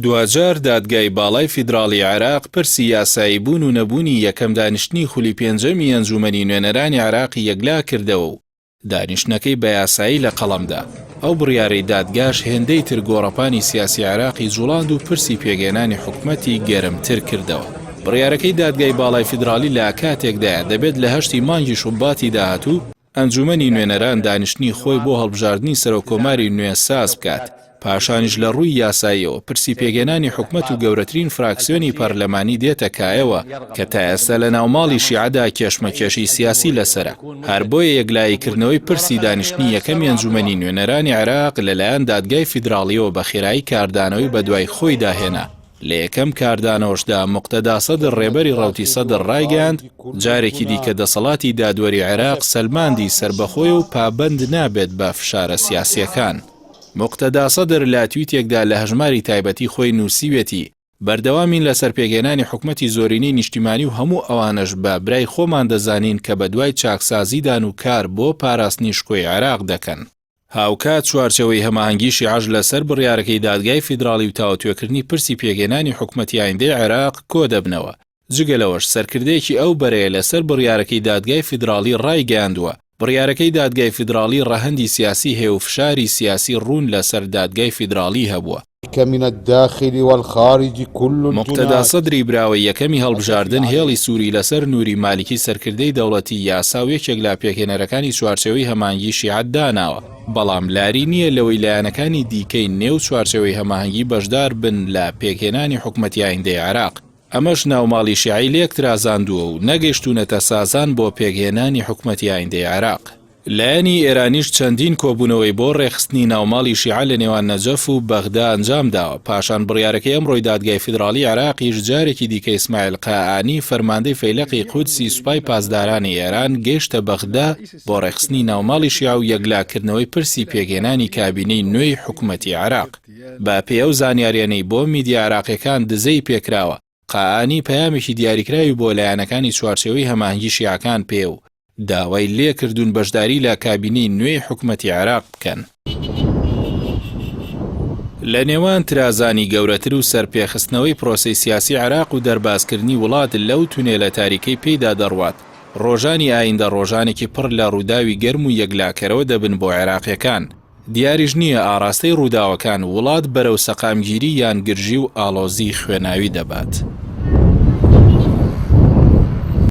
دواجار دادگای باڵای فیدراڵی عێراق پرسی یاساییبوون و نەبوونی یەکەم دانیشتنی خولی پێنجەمی ئەنجوومەنی نوێنەرانی عێراقی یەکلاکردەوە و دانیشتنەکەی بە یاسایی لە قەڵەم دا. ئەو بڕیارەی دادگاش هێندەی تر گۆڕەپانی سیاسی عێراقی جوڵاند و پرسی پێکهێنانی حکومەتی گەرمتر کردەوە. بڕیارەکەی دادگای باڵای فیدراڵی لە کاتێکدایە دەبێت لە هەشتی مانگی شوباتی داهاتوو ئەنجومەنی نوێنەران دانیشتنی خۆی بۆ هەڵبژاردنی سەرۆککۆماری نوێ ساز بکات، پاشانیش لە ڕووی یاساییەوە پرسی پێکهێنانی حکومەت و گەورەترین فراکسیۆنی پەرلەمانی دێتە کایەوە کە تا ئێستا لە ناوماڵی شیعەدا کێشمەکێشی سیاسی لەسەرە، هەر بۆیە یەکلاییکردنەوەی پرسی دانیشتنی یەکەمی ئەنجومەنی نوێنەرانی عێراق لەلایەن دادگای فیدراڵییەوە بە خێرایی کاردانەوەی بەدوای خۆیدا هێنا. لە یەکەم کاردانەوەشدا موقتەدا سەدر ڕێبەری ڕەوتی سەدر ڕایگەیاند، جارێکی دیکە دەسەڵاتی دادوەری عێراق سەلماندی سەربەخۆیە و پابەند نابێت بە فشارە سیاسییەکان. موقتەدا سەدر لە تویتێکدا لە هەژماری تایبەتی خۆی نووسیوێتی، بەردەوامین لەسەر پێکهێنانی حکومەتی زۆرینەی نیشتیمانی و هەموو ئەوانەش بە برای خۆمان دەزانین کە بەدوای چاکسازیدان و کار بۆ پاراستنی شکۆی عێراق دەکەن. هاوکات چوارچێوەی هەماهەنگی شیعەش لەسەر بڕیارەکەی دادگای فیدراڵی و تاوتوێکردنی پرسی پێکهێنانی حکومەتی ئایندەی عێراق کۆدەبنەوە. جگە لەوەش سەرکردەیەکی ئەو بەرەیە لەسەر بڕیارەکەی دادگای فیدراڵی ڕایگەیاندووە، بڕیارەکەی دادگای فیدراڵی ڕەهەندی سیاسی هەیە و فشاری سیاسی ڕوون لەسەر دادگای فیدراڵی هەبووە. من الداخل والخارج كل موقتەدا الجناة. سەدری براوەی یەکەمی هەڵبژاردن هێڵی سووری لەسەر نوری مالکی سەرکردەی دەوڵەتی یاسا و یەکێک لە پێکهێنەرەکانی چوارچێوەی هەماهەنگی شیعە داناوە، بەڵام لاری نییە لەوەی لایەنەکانی دیکەی نێو چوارچێوەی هەماهەنگی بەشدار بن لە پێکهێنانی حکومەتی ئایندەی عێراق، ئەمەش ناوماڵی شیعەی لێکترازاندووە و نەگەیشتوونەتە سازان بۆ پێکهێنانی حکومەتی ئایندەی عێراق. لایەنی ئێرانیش چەندین کۆبوونەوەی بۆ ڕێکخستنی ناوماڵی شیعە لە نێوان نەجەف و بەغدا ئەنجامداوە، پاشان بڕیارەکەی ئەمڕۆی دادگای فیدراڵی عێراقیش جارێکی دیکە ئیسماعیل قائانی فەرماندەی فەیلەقی قودسی سوپای پاسدارانی ئێران گەیشتە بەغدا بۆ ڕێکخستنی ناوماڵی شیعە و یەکلاکردنەوەی پرسی پێکهێنانی کابینەی نوێی حکومەتی عێراق. بە پێی ئەو زانیاریانەی بۆ میدیا عێراقیەکان دزەی پێکراوە، قائانی پەیامێکی دیاریکراوی بۆ لایەنەکانی چوارچێوەی هەماهەنگی شیعەکان پێ و داوای لێکردوون بەشداری لە کابینەی نوێی حکومەتی عێراق بکەن. لە نێوان ترازانی گەورەتر و سەرپێخستنەوەی پرۆسەی سیاسی عێراق و دەربازکردنی وڵات لەو تونێلە تاریکەی پێیدا دەڕوات، ڕۆژانی ئایندە ڕۆژانێکی پڕ لە ڕووداوی گەرم و یەکلاکەرەوە دەبن بۆ عێراقیەکان. دیاریش نییە ئاڕاستەی ڕووداوەکان وڵات بەرەو سەقامگیری یان گرژی و ئاڵۆزیی خوێناوی دەبات.